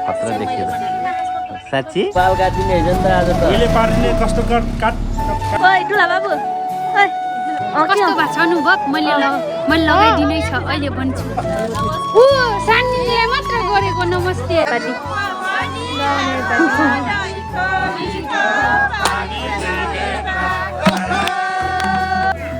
खतरा देखेर साँच्ची बाल काटिने हेर्छ नि त आज त मैले पार्ने कस्तो काट ओइ ठुला बाबु ओइ कस्तो भएको छ अनुभव मैले लगाइदिनै छ अहिले भन्छु ऊ सानीले मात्र गरेको नमस्ते पाटी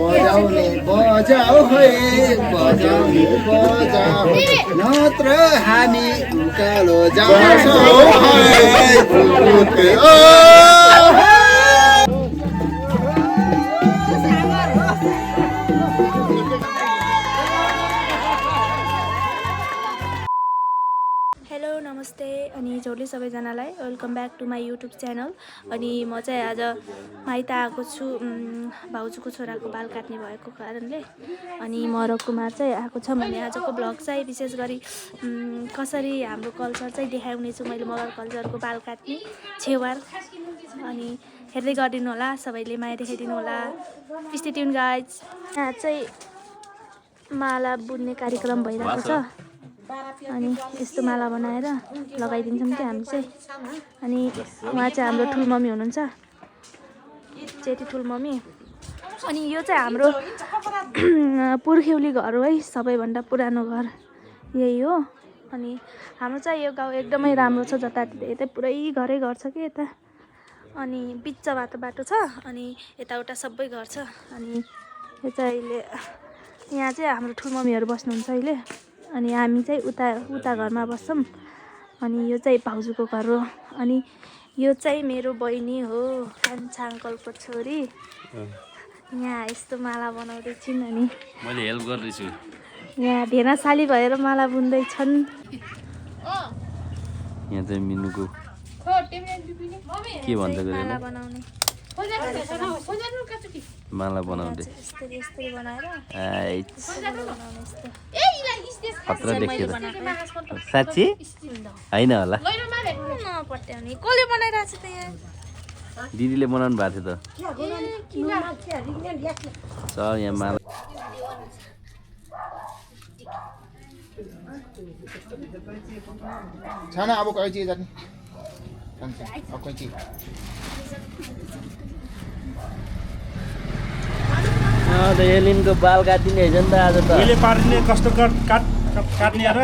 बजाउने बजाऊ है बजाउने बजाऊ नत्र हामी उकालो जान्छौँ हेलो नमस्ते अनि जोडले सबैजनालाई welcome back to my YouTube channel. अनि म चाहिँ आज माइत आएको छु भाउजूको छोराको बाल काट्ने भएको कारणले। अनि म रकुमार चाहिँ आएको छ भने आजको ब्लग चाहिँ विशेष गरी कसरी हाम्रो कल्चर चाहिँ देखाउने छु मैले मगर कल्चरको बाल काट्ने छेवार। अनि हेर्दै गरिदिनु होला, सबैले माया देखाइदिनु होला। Stay tune guys. यहाँ चाहिँ माला बुन्ने कार्यक्रम भइरहेको छ अनि यस्तो माला बनाएर लगाइदिन्छौँ कि हामी चाहिँ। अनि उहाँ चाहिँ हाम्रो ठुल मम्मी हुनुहुन्छ, जेठी ठुल मम्मी। अनि यो चाहिँ हाम्रो पुर्ख्यौली घर हो है, सबैभन्दा पुरानो घर यही हो। अनि हाम्रो चाहिँ यो गाउँ एकदमै राम्रो छ, जतातिर यतै पुरै घरै घर छ कि यता। अनि बिच बाटो छ अनि यताउता सबै घर छ। अनि यो चाहिँ अहिले यहाँ चाहिँ हाम्रो ठुल मम्मीहरू बस्नुहुन्छ अहिले। अनि हामी चाहिँ उता घरमा बस्छौँ। अनि यो चाहिँ भाउजूको घर हो। अनि यो चाहिँ मेरो बहिनी हो, कान्छा अङ्कलको छोरी। यहाँ यस्तो माला बनाउँदैछन् अनि मैले हेल्प गर्दैछु। यहाँ भेना साली भएर माला बुन्दैछन्। यहाँ चाहिँ मिनुको के भन्छ माला बनाउने माला बनाउँदै यस्तै बनाएर खतरा देखेर साँच्ची होइन होला नपट्याउने कसले बनाइरहेको छ त यहाँ? दिदीले बनाउनु भएको थियो त। चल यहाँ माला छाना अब कैची जाने अब कैची एलिनको बाल काटिने हेर्छ नि त आज त मैले पार्ने कस्तो काट्ने र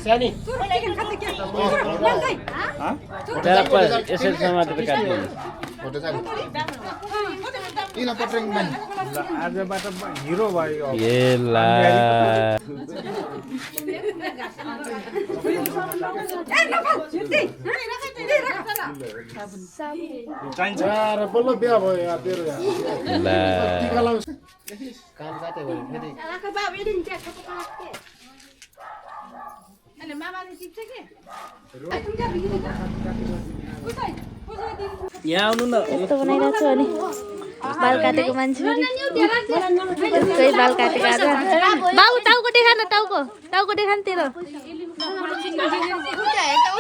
सानी यसरी समातेर काट्ने फोटो चाहिँ किन पट्रेङ मान आजबाट हिरो भयो एला चाहिन्छ यार बल्ल बिहा भयो यार तेरो यार ला टिका लाउँछ काम साथै भयो फेरि यहाँ आउनु न यस्तो बनाइरहेको छु। अनि बाल काटेको मान्छे कोही बाल काटेको आज। बाबु टाउको देखा न, टाउको देखा न तेरो।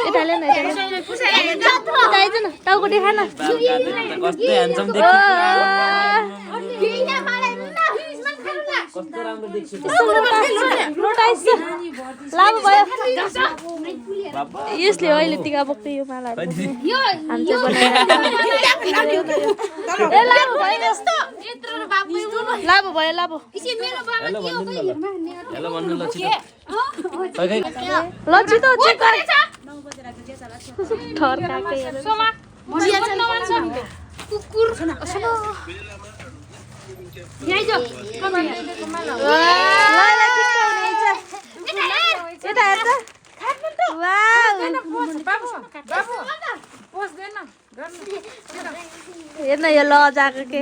यता ले न, यता आइज न, टाउको देखा न। कस्तो ह्यान्डसम कस्तो राम्रो देख्छ लामो भयो यसले अहिले टिका बोक्दै यो मालाहरू हामी चाहिँ लामो भयो लामो हेलो भन्नु ल लच्छी त चेक गरे ठर काकै कुकुर हेर्न यो लजाको के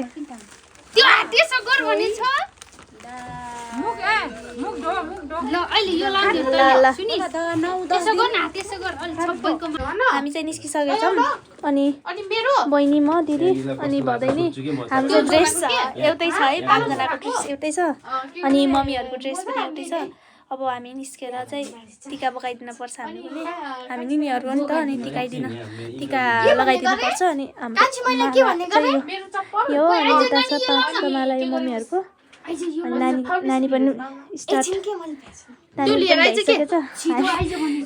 त्यो त्यसो गर भने छ ल अहिले यो लान्दियो त सुनि त्यसो गर न त्यसो गर अलि सबैको हामी चाहिँ निस्किसकेका छौँ। अनि बहिनी म दिदी अनि भदैनी हाम्रो ड्रेस एउटै छ है, पाँचजनाको ड्रेस एउटै छ। अनि मम्मीहरूको ड्रेस पनि एउटै छ। अब हामी निस्केर चाहिँ टिका बोकाइदिन पर्छ हामी पनि, हामी निनीहरू हो नि त। अनि टिका लगाइदिनु पर्छ। अनि हाम्रो यो अनि यता छ 5 माला यो मम्मीहरूको। नानी पनि स्टार्ट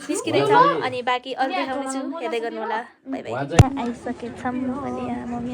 निस्किँदैछ अनि बाँकी अरू देखाउने छु हेर्दै गर्नु होला बाई बाई आइसकेछौँ अनि यहाँ मम्मी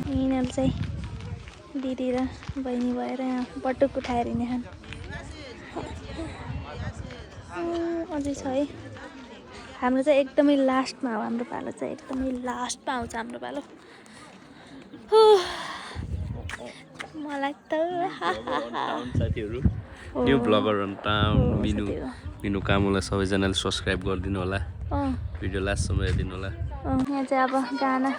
यिनीहरू चाहिँ दिदी र बहिनी भएर यहाँ बटुक उठाएर हिँड्ने खान अझै छ है हाम्रो चाहिँ एकदमै लास्टमा हो हाम्रो पालो चाहिँ एकदमै लास्टमा आउँछ हाम्रो पालो मलाई त साथीहरू new bagger on town Minu कामुलाई सबैजनाले सब्सक्राइब गरिदिनु होला भिडियो लास्टसम्म हेरिदिनु होला यहाँ चाहिँ अब गाना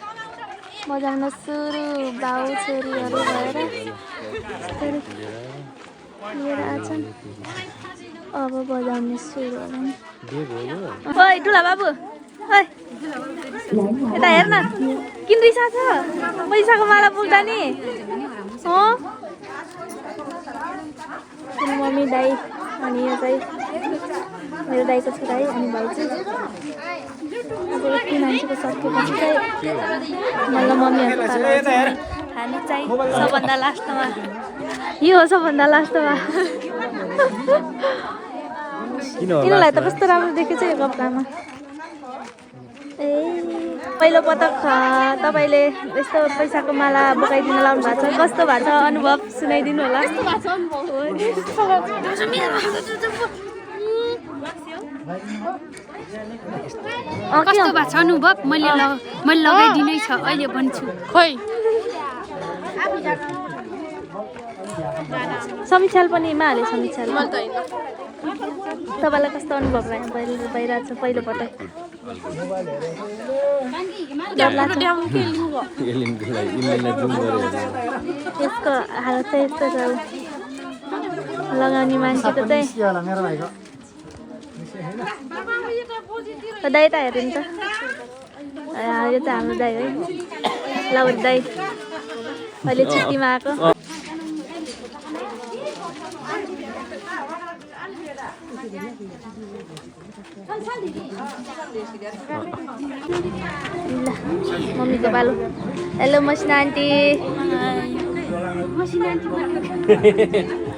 बजाउन सुरु बाउ छोरीहरू भएर लिएर आछन् अब बजाउने सुरु होला नि ओइ ठुला बाबु ओइ यता हेर्न किन रिसा छ पैसाको माला पुग्दा नि मम्मी दाई अनि यो चाहिँ मेरो दाईको छोरा है अनि भाउजू अब यति मान्छेको सकेपछि चाहिँ मलाई मम्मीहरूको हामी चाहिँ सबभन्दा लास्टमा यो हो सबभन्दा लास्टमा किनलाई त कस्तो राम्रो देखेछ यो कपडामा ए पहिलो पटक तपाईँले यस्तो पैसाको माला बोकाइदिन लाउनु भएको छ कस्तो भएको छ अनुभव सुनाइदिनु होला कस्तो भएको छ अनुभव मैले लगाइदिनै छ अहिले भन्छु खोइ समीक्षाल पनि माले समीक्षाल तपाईँलाई कस्तो अनुभव भइरहेको छ पहिलो पटक यसको हालत चाहिँ यस्तो छ लगाउने मान्छेको चाहिँ दाइ त हेर्नु नि त यो चाहिँ हाम्रो दाइ है लाउड दाइ अहिले छुट्टीमा आएको मम्मीको पालो हेलो मसिना आन्टी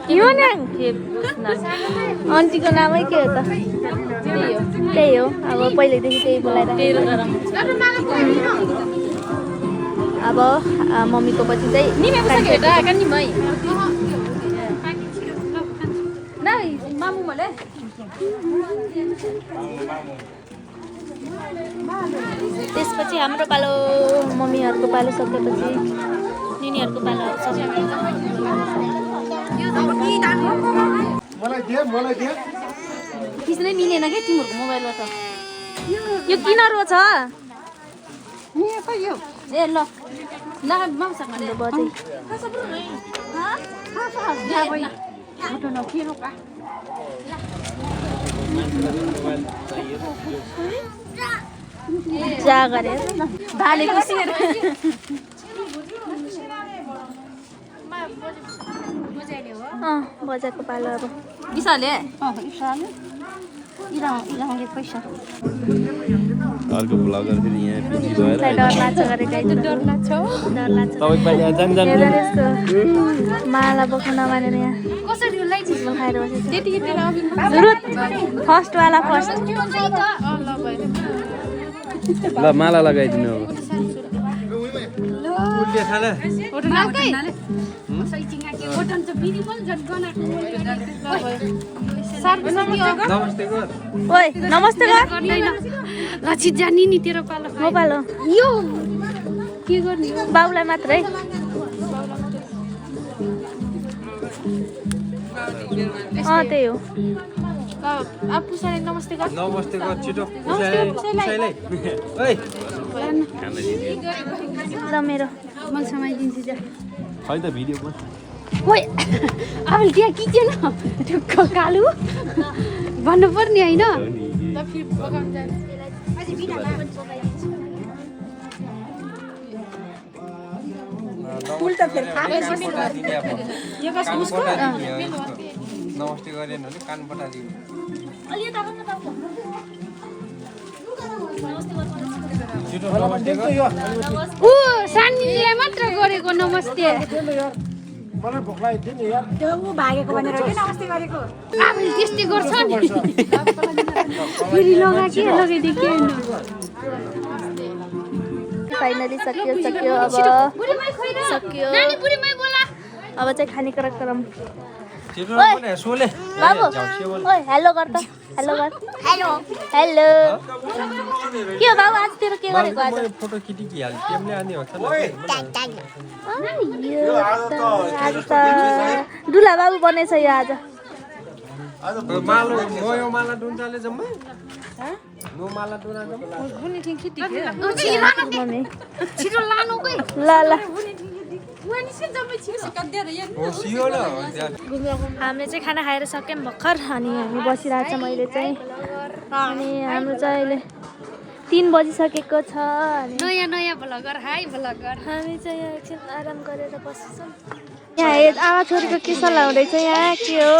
के हो नि आन्टीको नामै के हो त त्यही हो अब पहिल्यैदेखि त्यही बोलाइरहेको अब मम्मीको पछि चाहिँ त्यसपछि हाम्रो पालो मम्मीहरूको पालो सकेपछि निनीहरूको पालो खिच्नै मिलेन क्या तिमीहरूको मोबाइलबाट यो किन रो छ ए ल जा गरे भालेको बजारको पालो अब विशालले अर्को ब्लगर फेरि यहाँ बिजी भएर डर लाग्छ गरेको डर लाग्छ तपाईँ पाइले जान माला बोक्नु नमानेर यहाँ कसरी खाएर फर्स्ट वाला फर्स्ट ल माला लगाइदिनु ओइ नमस्ते गर लक्षित जानी नि तेरो पालो म पालो यो के गर्ने बाउलाई मात्रै त्यही हो अब पुसाले नमस्ते गर नमस्ते गर छिटो पुसाइलाई ओइ खाना दिदियो ल मेरो मैले समाइदिन्छु जा खै त भिडियो बन ओइ अब त्यहाँ किचेन ढुक्क कालु भन्नु पर्ने होइन नमस्ते गरेन भने कान पठाइदिनु छिटो नमस्ते गर ऊ सानीलाई मात्र गरेको नमस्ते मलाई भोक लाग्यो नि यार अब त्यस्तै गर्छ नि फेरि लगाइदिए लगाइदिए फाइनली सक्यो अब सक्यो अब चाहिँ खाने कार्यक्रम छिटो नपने सोले बाबु ओइ हेलो गर त हेलो गर हेलो हेलो के हो बाबु आज तेरो के गरेको आज फोटो खिचिहाल्छ तिमीले अनि हो आज त दुला बाबु बनेछ यो आज मालो मोयो माला दुन्चाले जम्मै नो माला दुना जम्मै मम्मी छिटो लानु गई ल ल सियो न हामीले चाहिँ खाना खाएर सक्यौँ भर्खर अनि हामी बसिरहेको छ मैले चाहिँ अनि हाम्रो चाहिँ अहिले 3 बजिसकेको छ अनि नयाँ नयाँ भ्लगर हाई भ्लगर हामी चाहिँ यहाँ एकछिन आराम गरेर बस्छौँ यहाँ आमा छोरीको के सल्लाह हुँदैछ यहाँ के हो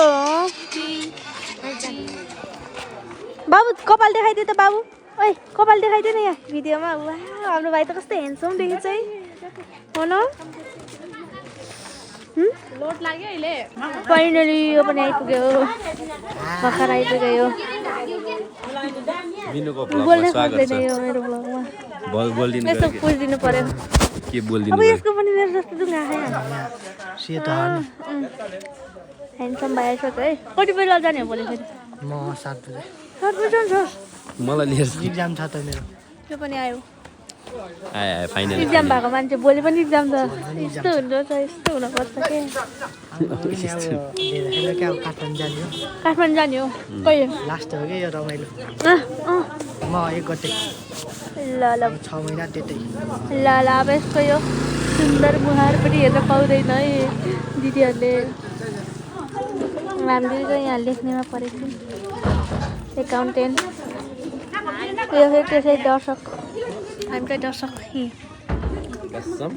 बाबु कपाल देखाइदियो त बाबु ओइ कपाल देखाइदियो न यहाँ भिडियोमा वाह हाम्रो भाइ त कस्तो ह्यान्डसम देखेछ है हो न लोड लाग्यो अहिले फाइनली यो पनि आइपुग्यो भर्खर आइपुग्यो मिनुको बोल्नै ब्लगमा स्वागत खोज्दैन यो मेरो ब्लगमा बोलिदिनु यस्तो पुछिदिनु पर्यो के बोलिदिनु अब यसको पनि मेरो जस्तो डुङ्गा खायो ह्यान्डसम भइसक्यो है कति बेला जाने हो भोलि फेरि म 7 बजे 7 बजी जान्छ मलाई लिएर एक्जाम छ त मेरो त्यो पनि आयो आए फाइनल इक्जाम भएको मान्छे भोलि पनि इक्जाम छ यस्तो हुँदो रहेछ यस्तो हुनुपर्छ के काठमाडौँ जाने हो काठमाडौँ जाने हो कहिले लास्ट हो कि यो रमाइलो म 1 गते ल ल 6 महिना त्यतै ल ल अब यसको यो सुन्दर मुहार पनि हेर्न पाउँदैन है दिदीहरूले हामीले चाहिँ यहाँ लेख्नेमा परेको थियौँ एकाउन्टेन्ट यो फेरि त्यसै दर्शक हामी चाहिँ दर्शक कसम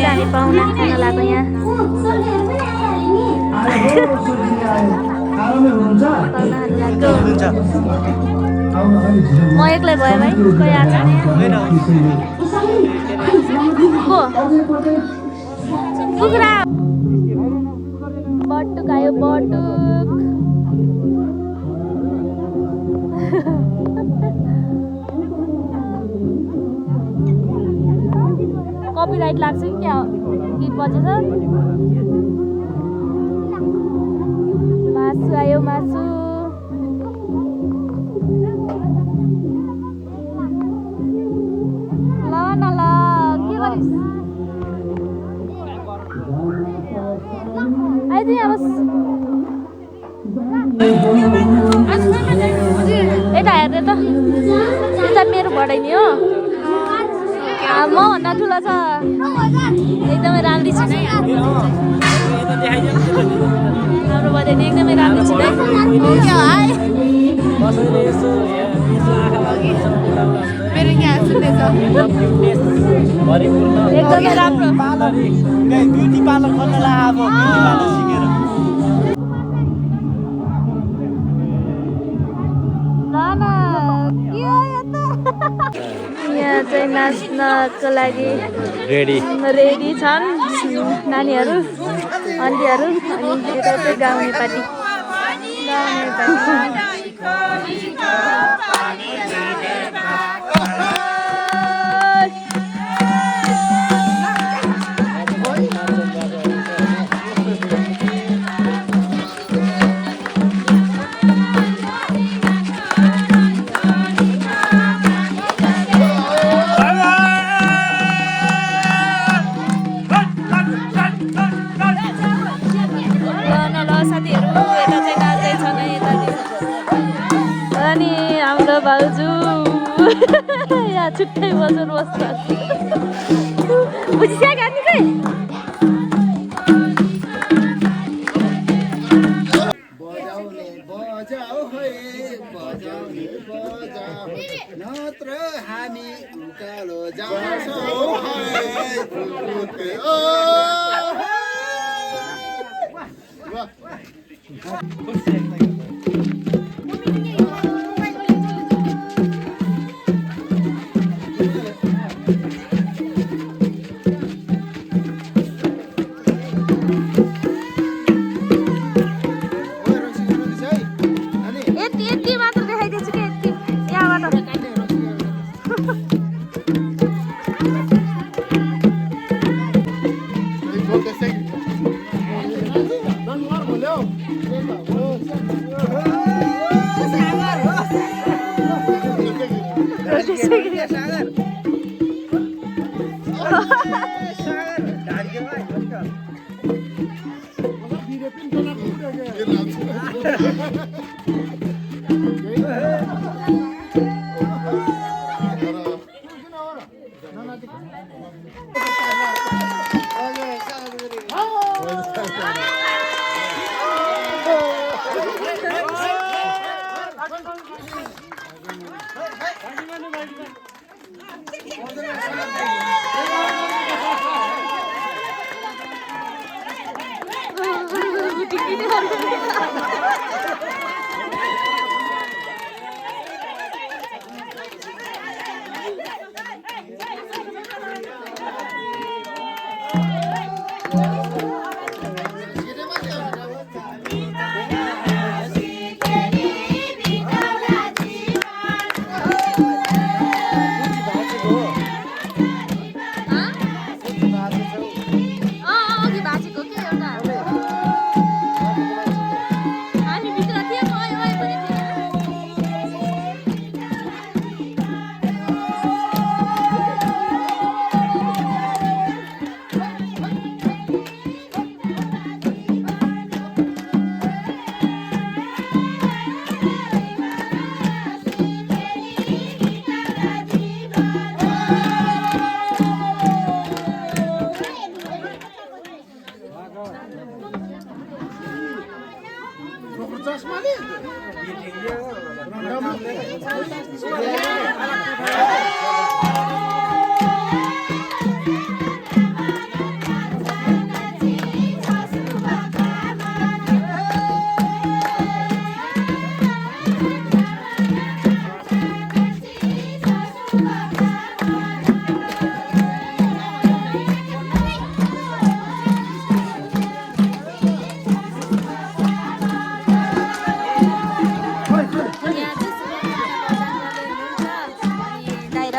हामी पाहुना खान लाग्यो यहाँ म एक्लै भयो भाइ कोही आएको छैन को कुखुरा बटुक आयो बटुक कपिराइट लाग्छ कि क्या गीत बजेछ मासु आयो मासु ल न ल के गरिस् आइदिए अब यता हेर्दै त यता मेरो भडाइ नि हो म भन्दा ठुलो छ एकदमै राम्री छिन् है हाम्रो बजाइ एकदमै राम्री छिन् है एकदमै राम्रो ब्युटी पार्लर खोल्न लाग्यो सिकेर यहाँ चाहिँ नाच्नको लागि रेडी छन् नानीहरू आन्टीहरू अनि यता चाहिँ गाउँ नेपाली साथीहरू यता चाहिँ नाच्दैछन् है यतातिर अनि हाम्रो भाउजू यहाँ छुट्टै बजार बस्छ बुझिस्या गानी खै नत्र हामी उकालो जान्छौँ यति मात्र देखाइदिन्छु कि यति यहाँबाट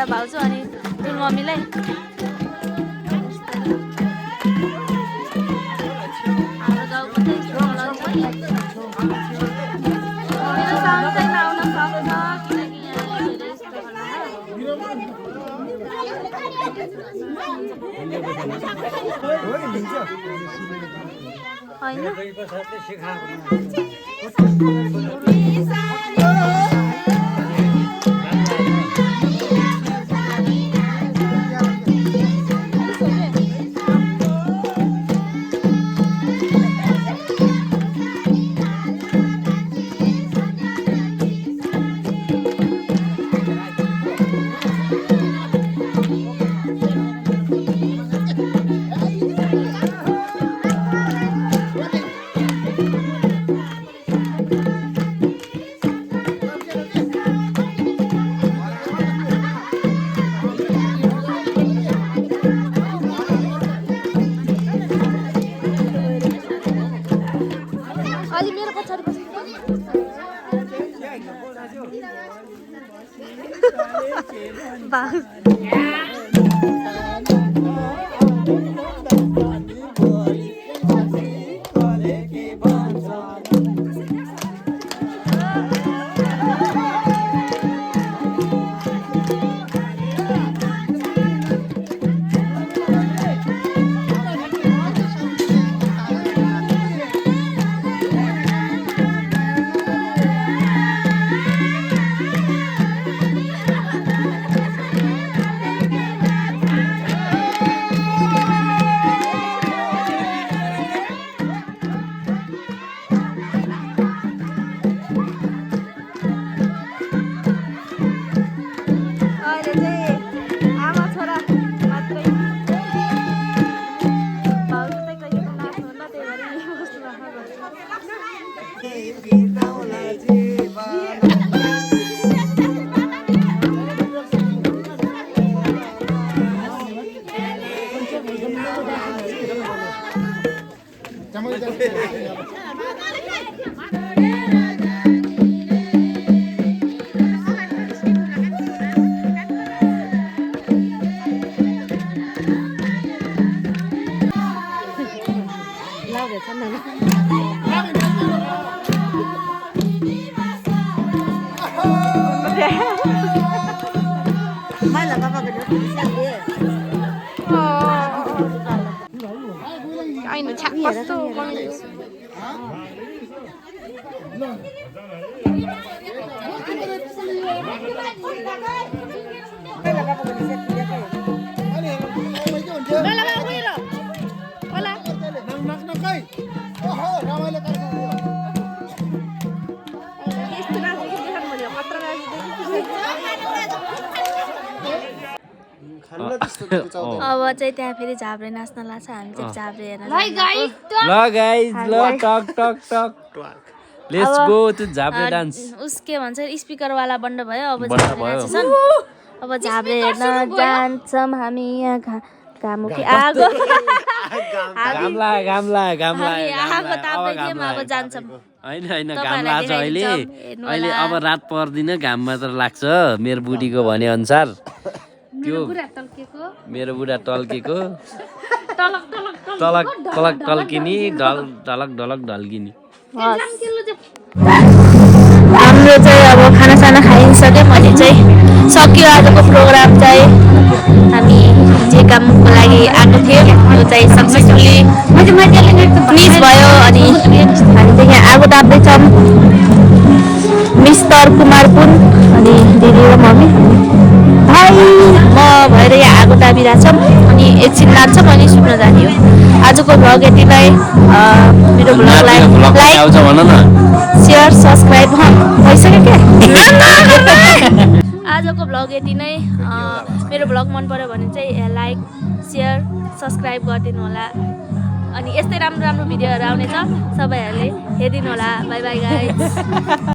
भाउजू अनि टुल मम्मीलाई हाम्रो गाउँको चाहिँ चलन छ मेरो साउन्ड चाहिँ नआउन सक्छ किनकि यहाँ धेरै यस्तो अहिले चाहिँ आमा छोरा मात्रै भाउजू चाहिँ कहिले पनि नाच्नुहुन्न त्यही भएर यहीँ बस्नु आइनु छ्याक कस्तो अब चाहिँ त्यहाँ फेरि झाब्रे नाच्न लाग्छ हामी चाहिँ झाब्रे हेर्न ल गाइज ल टक टक टक let's go to Jhabre dance उस के भन्छ स्पिकरवाला बन्द भयो अब बन्द झाब्रे भयो। नाच्छन् अब झाब्रे हेर्न जान्छौँ हामी यहाँ घामुकी आगो गामला गामला गामला हामी आगो ताप्दै थियौँ अब जान्छौँ होइन होइन घाम तपाईँहरूलाई लाग्छ अहिले देखाइदिन्छौँ, हेर्नु अहिले होला। अब रात पर्दिन घाम मात्र लाग्छ मेरो बुढीको भने अनुसार त्यो मेरो बुढा टल्केको टलक टलक तलक तलक टल्किनी ढल ढलक ढलक ढल्किनी हाम्रो चाहिँ अब खानासाना खाइसक्यो मैले चाहिँ सक्यो आजको प्रोग्राम चाहिँ हामी जे कामको लागि आएको थियौँ त्यो चाहिँ सक्सेसफुली फिनिस भयो अनि हामी चाहिँ यहाँ आगो ताप्दैछौँ मिस्टर कुमार पुन अनि दिदी र मम्मी भाइ म भएर यहाँ आगो तापिरहेछौँ अनि एकछिन नाच्छौँ अनि सुत्न जाने हो आजको भ्लग यतिलाई मेरो भ्लगलाई लाइक आउँछ भन न सेयर सब्सक्राइब भइसक्यो क्या आजको भ्लग यति नै मेरो भ्लग मन पर्यो भने चाहिँ लाइक सेयर सब्सक्राइब गरिदिनु होला अनि यस्तै राम्रो राम्रो भिडियोहरू आउनेछ सबैहरूले हेरिदिनु होला बाई बाई गाइस